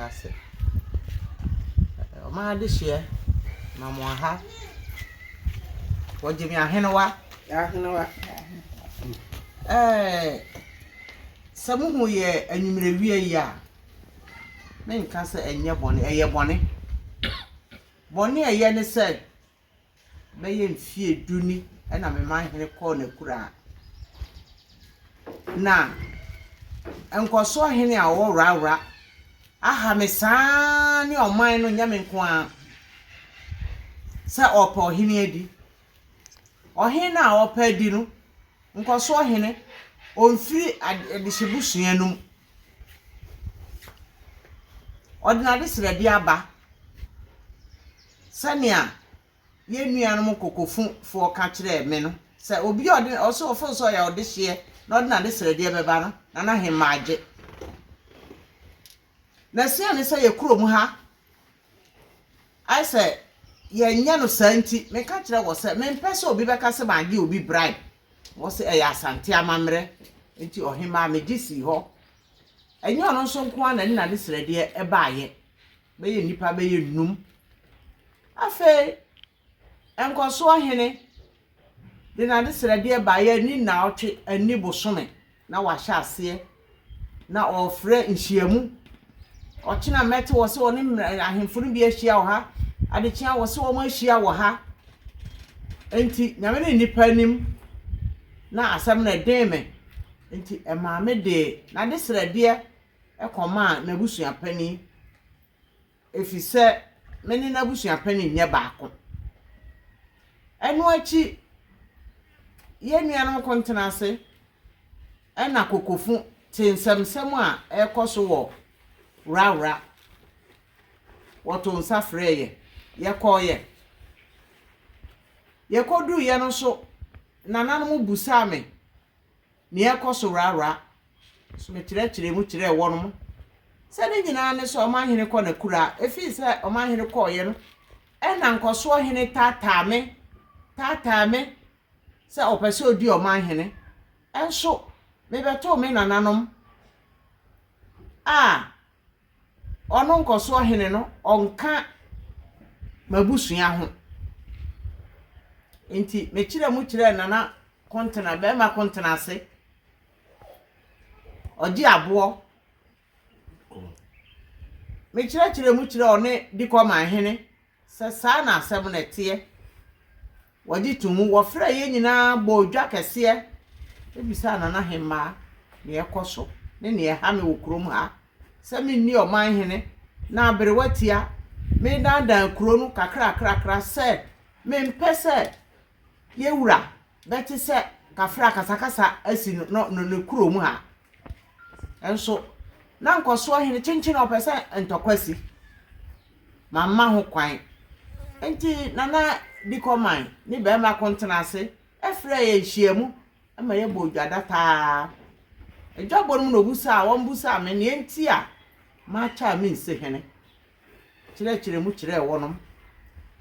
ase. Ɔman adehyeɛ, Mamoaha. Wɔgye me ahenewa. Ahenewa. Ɛɛ sɛ mohu yɛ anwummerɛwia yi a, menka sɛ ɛnyɛ bɔne, ɛyɛ bɔne. Bɔne a ɛyɛ ne sɛ, bɛyɛ mfeɛ du ni na me manhene kɔɔ n'akuraa. Na nkɔsoɔ hene a ɔwɔ Wrawra aha me saa ne ɔman no nyɛ me nko ara sɛ ɔrepɛ ɔhene adi. Ɔhene no a ɔrepɛ adi no, nkɔsoɔ hene, ɔmfiri adehyebusua no mu. Ɔde n'adesrɛdeɛ aba sɛnea yɛn nuanom Kokofofoɔ ka kyerɛɛ me no, sɛ obi a ɔde ɔsɛ ɔfo sɛ ɔyɛ ɔdehyeɛ na ɔde n'adesrɛdeɛ bɛba no, na n'ahemmaa agye. Na esiane sɛ yɛ kurom ha ayɛ sɛ yɛnyɛ no saa nti, meka kyerɛ wɔ sɛ mempɛ sɛ obi bɛka sɛ magye obi bribe. Wɔ sɛ ɛyɛ Asante amammerɛ nti ɔhemmaa megye sii hɔ. Ɛnyɛ ɔno nso nko ara na ɛde n'adesrɛdeɛ baeɛ. Bɛyɛ nnipa bɛyɛ nnum. Afei nkɔsoɔ hene de n'adesrɛdeɛ baeɛ anni nnaawɔtwe, anni bosome na wahyɛ aseɛ na ɔrefrɛ nhyiamu. Ɔkyena mɛte wɔ sɛ ɔne ahemfo no bi ahyia wɔ ha, adekyea wɔ sɛ wɔn ahyia wɔ ha. Enti Nyame ne nnipa anim na asɛm no ɛden me. Enti ɛmaa me de n'adesrɛdeɛ kɔmaa n'abusuapanin, efisɛ me ne n'abusuapanin nyɛ baako. Ɛno akyi, yɛn nuanom Kontenase na Kokofo tee nsɛmnsɛm a ɛrekɔ so wɔ Wrawra. Wɔtoo nsa frɛɛ yɛn, yɛkɔeɛ. Yɛkɔduruiɛ no nso, nananom bisaa me nea ɛrekɔ so Wrawra. So mekyerɛkyerɛɛ mu kyerɛɛ wɔnom sɛ ne nyinaa ne sɛ ɔmanhene kɔ n'akuraa. Efii sɛ ɔmanhene kɔeɛ no, ɛna nkɔsoɔ hene taataa me, taataa me sɛ ɔpɛ sɛ ɔdi ɔmanhene. Nso mebɛtoo me nananom a ɔno nkɔsoɔ hene no, ɔnka m'abusua ho. Nti mekyerɛɛ mu kyerɛɛ Nana Kontena, barima Kontena ase. Ɔgye aboɔ. Mekyerɛkyerɛɛ mu kyerɛɛ ɔne Dikɔmanhene sɛ saa na asɛm no teɛ. Wɔgye too mu. Wɔfrɛɛ yɛn nyinaa bɔɔ dwa kɛseɛ bisaa Nana Hemmaa nea ɛkɔ so ne nea ɛha me wɔ kurom ha sɛ menni ɔmanhene na aberewa tia medandan kuro no kakrakrakra sɛ mempɛ sɛ yɛn wura bɛte sɛ kafra akasakasa asi no no no ne kurom ha. Nso na nkɔsoɔ hene kyenkyen a ɔpɛ sɛ ntɔkwa si. Mamma ho kwan. Nti Nana Dikɔman ne barima ko ntena ase frɛɛ yɛn nhyiamu ma yɛbɔɔ dwa dataa. Adwabɔ no mu na obusaa wɔn busaa me nea nti a makyɛ a mensi hene. Kyerɛkyerɛ mu kyerɛɛ wɔnom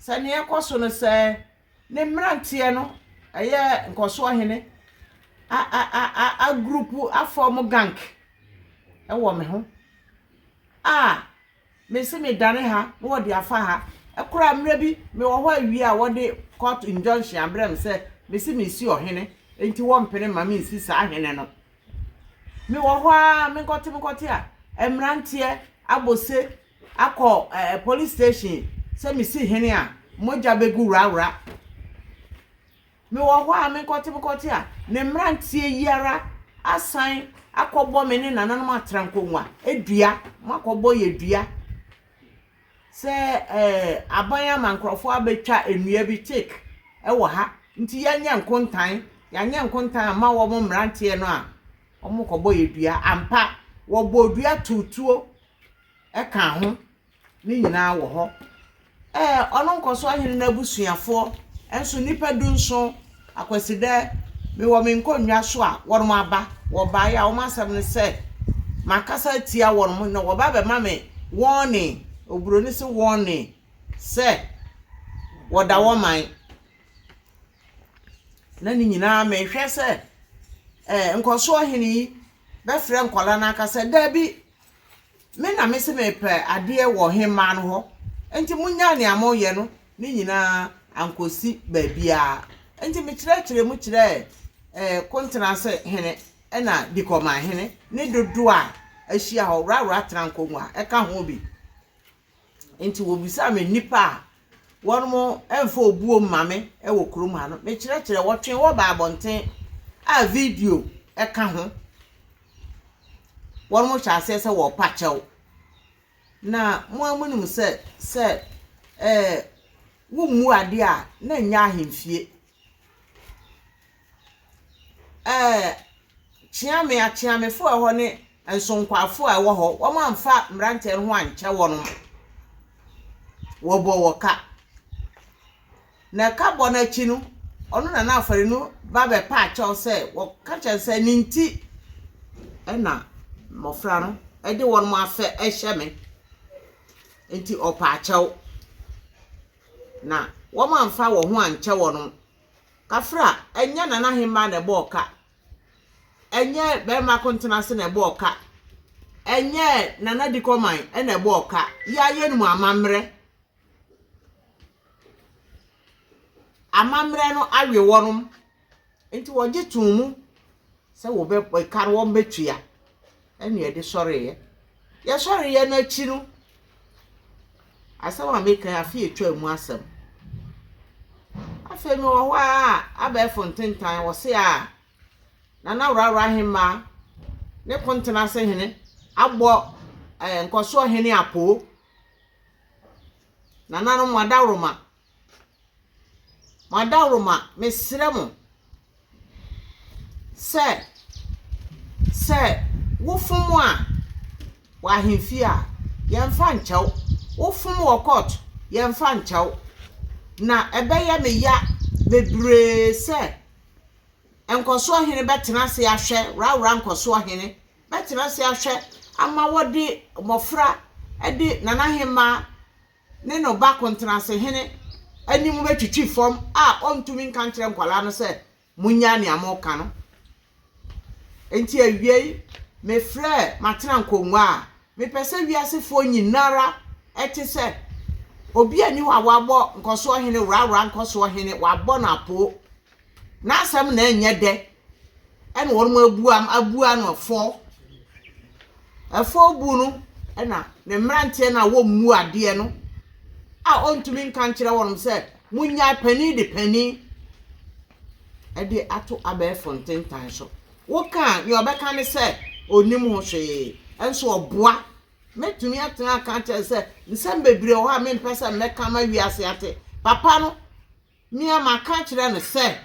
sɛ nea ɛkɔ so no sɛ Ne mmeranteɛ no ɛyɛ nkɔsoɔ hene a a a a agrupu afɔm gank wɔ me ho a mese medane ha na wɔde afa ha. Ɛkoraa mmerɛ bi mewɔ hɔ awie a wɔde court injunction abrɛ me sɛ mese mesi ɔhene nti wɔmpene ma mensi saa hene no. Mewɔ hɔ ara menkɔte menkɔte a mmeranteɛ abɔ se akɔ ɛɛ police station sɛ mesi hene a, mogya bɛgu wrawra. Mewɔ hɔ a menkɔte menkɔte a, ne mmeranteɛ yi ara asan akɔbɔ me ne nananom atrankongua dua. Moakɔbɔ yɛ dua sɛ ɛɛ aban ama nkurɔfoɔ abɛtwa nnua bi teak wɔ ha nti yɛnyɛ nkontan. Yɛanyɛ nkontan amma wɔn mmeranteɛ no a, wɔkɔbɔ yɛ dua. Ampa, wɔbɔɔ dua too tuo ka ho, ne nyinaa wɔ hɔ. Ɛɛ, ɔno nkɔso ahene no abusuafoɔ nso nnipa dunson, Akwasidɛ, mewɔ me nkonnwa so a wɔnom aba, wɔbaeɛ a wɔn asɛm ne sɛ makasa atia wɔnom na wɔba abɛma me warning, oburoni se warning, sɛ wɔda wɔn man. Na ne nyinaa mehwɛ sɛ ɛɛ nkɔsoɔ hene yi bɛfrɛ nkwadaa no aka sɛ daabi. Me na mese merepɛ adeɛ wɔ ɔhemmaa no hɔ, enti monnyae nea moreyɛ no. Ne nyinaa ankɔsi baabiara. Enti mekyerɛkyerɛɛ mu kyerɛɛ eh, Kontenase hene ɛna Dikɔman hene ne dodoɔ a ahyia hɔ, Worawora tena nkongua ɛka ho bi. Enti wɔbisaa me nnipa a wɔn mfa obuo mma me wɔ kurom ha no. Mekyerɛkyerɛ, wɔtwee wɔ baa abɔnten a video ka ho. Wɔn hyɛ aseɛ sɛ wɔrepa kyɛw. Na mo ara monim sɛ sɛ ɛɛ wommu adeɛ a na ɛnyɛ ahemfie. Ɛɛ Kyeame, Akyeamefo a ɛwɔ hɔ ne Nsonkwafo a ɛwɔ hɔ, wɔamfa mmeranteɛ no ho ankyɛ wɔn. Wɔbɔɔ wɔ ka. Na ɛka bɔ no akyi no, ɔno Nana Afari no ba bɛpa akyɛw sɛ wɔka kyerɛ no sɛ ne nti ɛna mmɔfra no de wɔn afɛ hyɛ me. Nti ɔpa akyɛw. Na wɔamfa wɔn ho ankyɛ wɔn. Kafra, ɛnyɛ Nana Hemmaa na ɛbɔɔ ka. Ɛnyɛ Barima Kontenase na ɛbɔɔ ka. Ɛnyɛ Nana Dikɔman na ɛbɔɔ ka. Yɛayɛ no mu amammerɛ. Amammerɛ no awe wɔnom. Nti wɔgye too mu sɛ wɔbɛ ɛka no wɔbɛtua. Ɛna yɛde sɔreeɛ. Yɛsɔreeɛ no akyi no, asɛm a meka yi, afe atwa mu asɛm. Afei mewɔ hɔ ara a, abɛɛfo ntentan, wɔse a, Nana Worawora Ahemmaa ne Kontenase hene abɔ eh, Nkɔsoɔ hene apoo. Nananom, mo adaworoma, Mo adaworoma, mesrɛ mo sɛ, sɛ wofom a wɔ ahemfie a, yɛmfa nkyɛ wo. Wofom wɔ court, yɛmfa nkyɛ wo. Na ɛbɛyɛ me ya bebree sɛ Nkɔsoɔ hene bɛtena ase ahwɛ, Worawora Nkɔsoɔ hene bɛtena ase ahwɛ ama wɔde mmɔfra de Nana Hemmaa ne no ba kontenasehene anim bɛtwitwi fam a ɔntumi nka nkyerɛ nkwadaa no sɛ, Monnyae nea moreka no. Enti awiei, mefrɛɛ matena nkongua a mepɛ sɛ wiasefoɔ nyinara te sɛ obi nni hɔ a wabɔ nkɔsoɔ hene, worawora nkɔsoɔ hene, wabɔ no apoo. N'asɛm na ɛnyɛ dɛ, ɛna wɔn abua abua no ɛfɔ. Ɛfɔ bu no ɛna ne mmeranteɛ no a wɔmmu adeɛ no a ɔntumi nka nkyerɛ wɔn sɛ munnyae panin de panin ɛde ato abɛɛfo ntentan so. Woka a, nea ɔbɛka ne sɛ ɔnnim ho hwee, nso ɔboa. Mɛtumi atena aka akyerɛ sɛ nsɛm bebree wɔ hɔ a mempɛ sɛ mɛka ma wiase ate. Papa no, Me ara maka akyerɛ no sɛ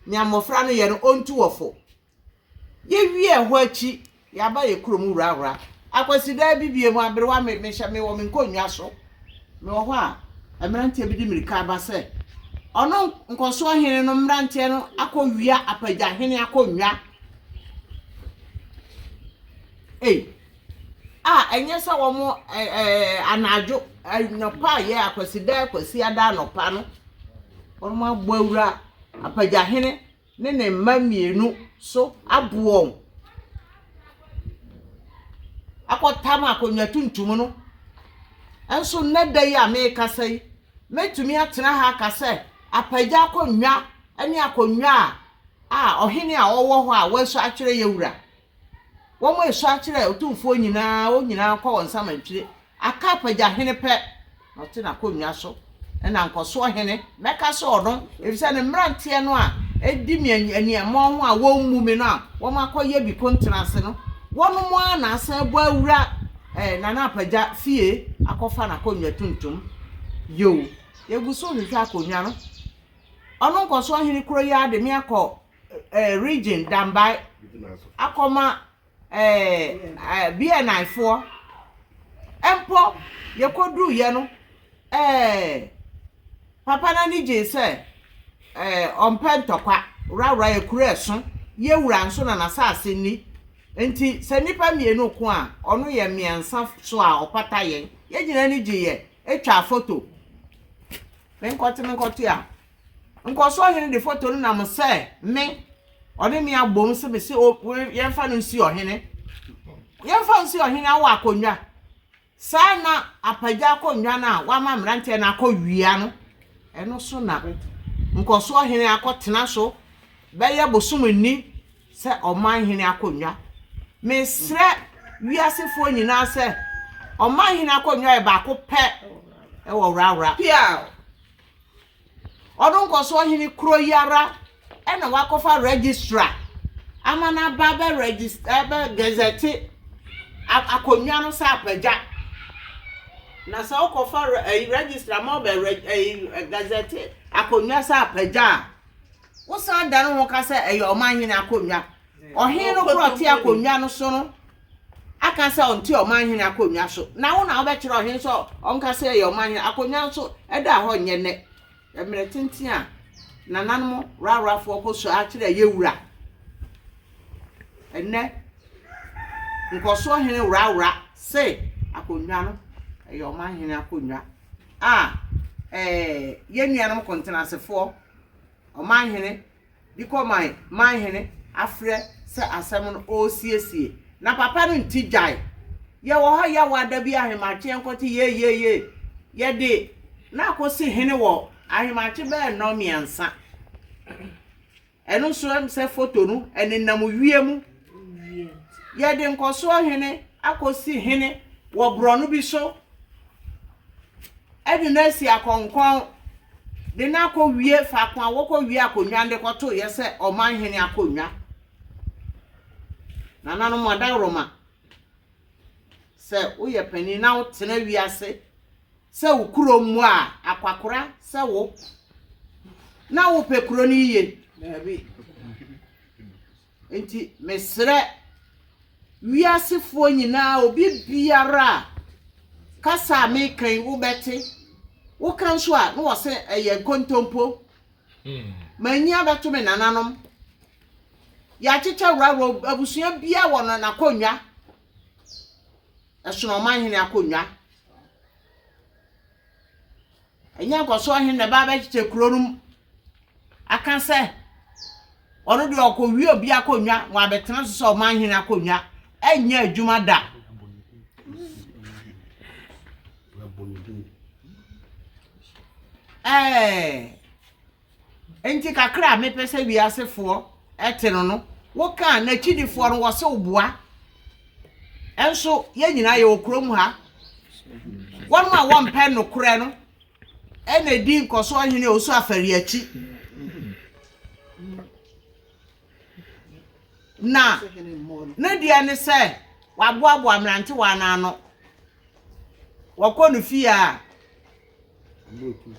nea mmofra no yɛ no, ontu wɔ fo. Yewiee ɛhɔ akyi, yɛaba yɛn kurom wurawura. Akwasidaa bi bio mu, aberewa, me, mehyɛ, mewɔ me nkonnwa so. Mewɔ hɔ a, mmeranteɛ bi de mmirika ba sɛ, ɔno nkɔsoɔ hene no mmeranteɛ no akɔwia apagyahene akonnwa. Ei, a ɛnyɛ sɛ wɔn ɛɛ anadwo anɔpa a yɛ Akwasida Kwasiada anɔpa no, wɔn abɔ awura Apagyahene ne ne mma mmienu so abo wɔn akɔtam akonnwa tuntum no. Nso nnɛ da yi a merekasa yi, mɛtumi atena ha aka sɛ Apagya akonnwa ne akonnwa a a ɔhene a ɔwɔ hɔ a wɔasua akyerɛ yɛ wura. Wɔasua akyerɛ otumfoɔ nyinaa, wɔn nyinaa kɔ wɔn nsamantwire. Aka apagyahene pɛ na ɔte n'akonnwa so, ɛna nkɔsoɔ hene, mɛka sɛ ɔno, efisɛ ne mmeranteɛ no a ɛdi me aniammɔn ho a wɔmmu me no a wɔakɔyɛ bi kontena ase no, wɔnom ara na asan abɔ awura eh, Nana Apagya fie akɔfa n'akonnwa tuntum. Yow, yɛgu so rehwehwɛ akonnwa no. Ɔno nkɔsoɔ hene koro yi ara de me akɔ eh, region Dambae akɔma eh, eh, BNI foɔ. Mpo yɛkɔduruiɛ no, eh, papa no ani gyee sɛ eh, ɔmpɛ ntɔkwa, worawora yɛ kuro ɛso, yɛ wura nso na n'asase nni. Nti sɛ nnipa mmienu ko a, ɔno yɛ mmiɛnsa so a ɔpata yɛn. Yɛn nyinaa ani gyeeɛ, ɛtwaa foto. Menkɔte menkɔte a, Nkɔsoɔ hene de foto no nam sɛ me, ɔne me abom sɛ mese o, yɛmfa no nsi ɔhene. Yɛmfa nsi ɔhene awɔ akonnwa. Saa na apagya akonnwa no a wɔama mmeranteɛ no akɔwia no, ɛno so na nkɔsoɔ hene akɔtena so bɛyɛ bosom nni sɛ ɔman hene akonnwa. Mesrɛ wiasefoɔ nyinaa sɛ ɔman hene akonnwa yɛ baako pɛ wɔ Worawora. Piaw! Ɔno nkɔsoɔ hene koro yi ara na wakɔfa registrar ama no aba abɛ register abɛ gazette akonnwa no sɛ apagya. Na sɛ wokɔfa ɛyi registrar ma ɔbɛ ɛyi gazette akonnwa sɛ apagya a, wosan dane ho ka sɛ ɛyɛ ɔman hene akonnwa. Ɔhene no korɔ ɔte akonnwa no so no aka sɛ ɔnte ɔman hene akonnwa so. Na wo na wobɛkyerɛ ɔhene sɛ ɔnka sɛ ɛyɛ ɔman hene akonnwa nso ɛda hɔ nyɛ nnɛ. Mmerɛ tenten a nananom woraworafoɔ kɔ so ara kyerɛ yɛ wura. Ɛnnɛ nkɔsoɔ hene worawora se akonnwa no ɛyɛ ɔman hene akonnwa a ɛɛ yɛn nuanom kontenasefoɔ ɔmanhene de kɔ man manhene afrɛ sɛ asɛm no ɔresiesie na papa no nti gyae yɛwɔ hɔ yɛwɔ ada bi ahemakye yɛnkɔte yeyeye yɛde na akɔsi hene wɔ ahemakye bɛyɛ nnɔn mmiɛnsa Ɛno nso ɛm sɛ foto no ɛnenam wiem. Yɛde nkɔsoɔ hene akɔsi hene wɔ borɔno bi so ɛde no asi akɔnkɔn de no akɔwie faako a wɔkɔwie akonnwa no de kɔtoeɛ sɛ ɔman hene akonnwa. Nananom adaworoma, sɛ woyɛ panin na wotena wiase sɛ wo kuro mmɔ a, akwakora sɛ wo na wopɛ kuro no yiye? Daabi. Nti mesrɛ wiasefoɔ nyinaa, obi biara a kasa a meka yi wobɛte, woka nso a na wɔsɛ ɛyɛ nkontompo. Manyi abɛto me nananom. Yɛakyekyɛ worɔworɔ, abusua biara wɔ no n'akonnwa. Ɛsono ɔmanhene akonnwa. Ɛnyɛ nkɔsoɔ hene na ɛba abɛkyekyɛ kuro no mu aka sɛ ɔno deɛ ɔkɔwie obi akonnwa na wabɛtena so sɛ ɔmanhene akonnwa. Ɛnyɛ adwuma da. Ɛɛ. Enti kakra a mepɛ sɛ wiasefoɔ te no no, woka a, n'akyidifoɔ no wɔse woboa. Nso yɛn nyinaa yɛwɔ kurom ha. Wɔn a wɔmpɛ nokorɛ no na ɛdi nkɔsoɔ hene Owusu Afari akyi. Na ne deɛ ne sɛ waboaboa mmerantewa no ano. Wɔkɔ no fie a,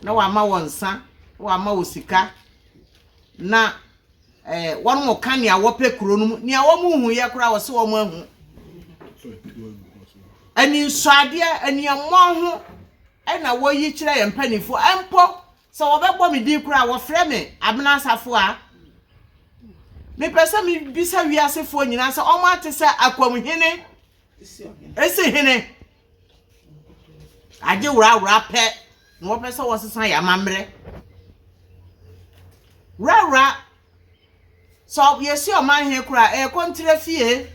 na wama wɔn nsa, na wama wɔn sika, na eh, wɔn ka nea wɔpɛ kuro no mu, nea wɔn nhuiɛ koraa wɔsɛ wɔn ahu. Aninsɔadeɛ, aniammɔ ho ɛna wɔyi kyerɛ yɛn mpanimfoɔ. Mpo sɛ wɔbɛbɔ me din koraa wɔfrɛ me Abena Asafo a, mepɛ sɛ mebisa wiasefoɔ nyinaa sɛ wɔn ate sɛ Akwamhene esi hene. Agye worawora pɛ na wɔpɛ sɛ wɔsesa yɛn amammerɛ. Worawora, sɛ yɛsi ɔman he koraa a, ɛyɛ kɔntrɛ fie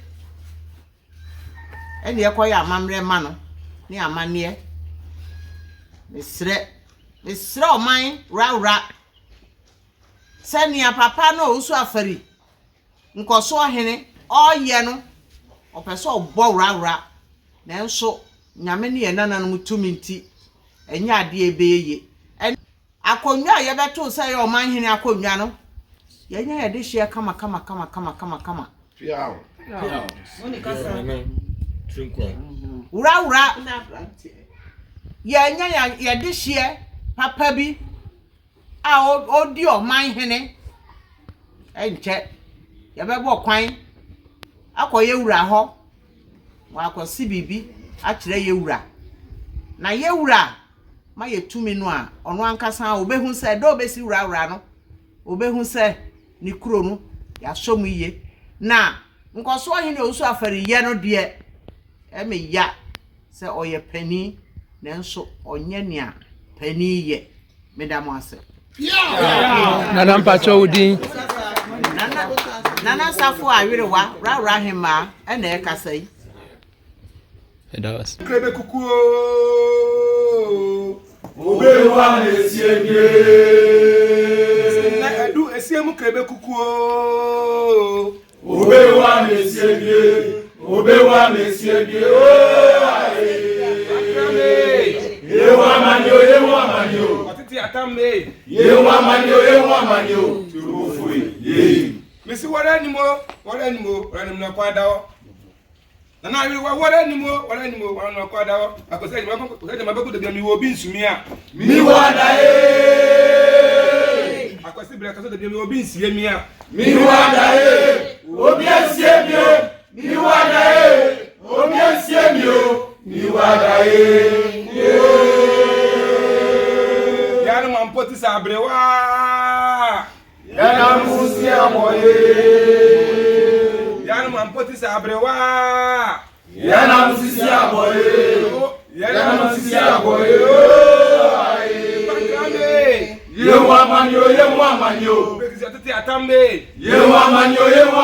ɛne yɛkɔyɛ amammerɛ ma no ne amanneɛ. Mesrɛ, mesrɛ ɔman worawora sɛ nea papa no a ɔsu afari Nkɔsoɔ hene ɔɔyɛ no ɔpɛ sɛ ɔbɔ worawora nanso Nyame ne yɛn nananom tumi nti ɛnyɛ adeɛ a ɛbɛyɛ yie. Ɛnɛ akonnwa a yɛbɛtoo sɛ ɛyɛ ɔman hene akonnwa no yɛanya yɛn dehyeɛ kama kama kama kama kama kama. Worawora yɛanya yɛn dehyeɛ papa bi. a ɔredi ɔman hene. Ɛnkyɛ, yɛbɛbɔ kwan akɔ yɛn wura hɔ na wakɔse biribi akyerɛ yɛn wura. Na yɛn wura ma yɛ tumi no a, ɔno ankasa ɔbɛhu sɛ dɛ ɔbɛsi wurawura no, ɔbɛhu sɛ ne kuro no yɛasɔ mu yie. Na nkɔsoɔ hene Owusu Afariyɛ no deɛ, ɛme ya sɛ ɔyɛ panin nanso ɔnyɛ nea panin yɛ. Meda mo ase. Nana mpakyɛ wo din. Nana Nana Safo Awerewa Wrawra Hemaa ɛna ɛkasa yi. Yɛda wo ase. Krebe kuku oo. Obewa na esie bie. Na edu esie mu krebe kuku oo. Obewa na esie bie. Obewa na esie bie. Oo aye. Akrame. Yewu amani o, yewu amani o. Ɔtete atambe. Yewu amani o, yewu amani o. Turufu ye. Mesi wɔrɛ anim o, wɔrɛ anim o, wɔrɛ anim na kwan da hɔ. Nana ayerewa wɔrɛ anim o, wɔrɛ anim o, wɔrɛ anim na kwan da hɔ. Akɔsɛ adwuma akɔsɛ adwuma bɛkɔ dabi a mi wɔ obi nsumi a. Mi wa da ye. Akɔsɛ bere akɔsɛ dabi a mi wɔ obi nsie mi a. Mi wa da ye. Obi esie mi o. Mi wa da ye. Obi esie mi o. Mi wa da ye. Yanu ma mpo ti sɛ aberewa. Yɛnam sisi abɔye. Yanu ma mpo ti sɛ aberewa. Yɛnam sisi abɔye. Yɛnam sisi abɔye. Pakrame. Yewu amani o, yewu amani o. Bekisi atete atambe. Yewu amani o, yewu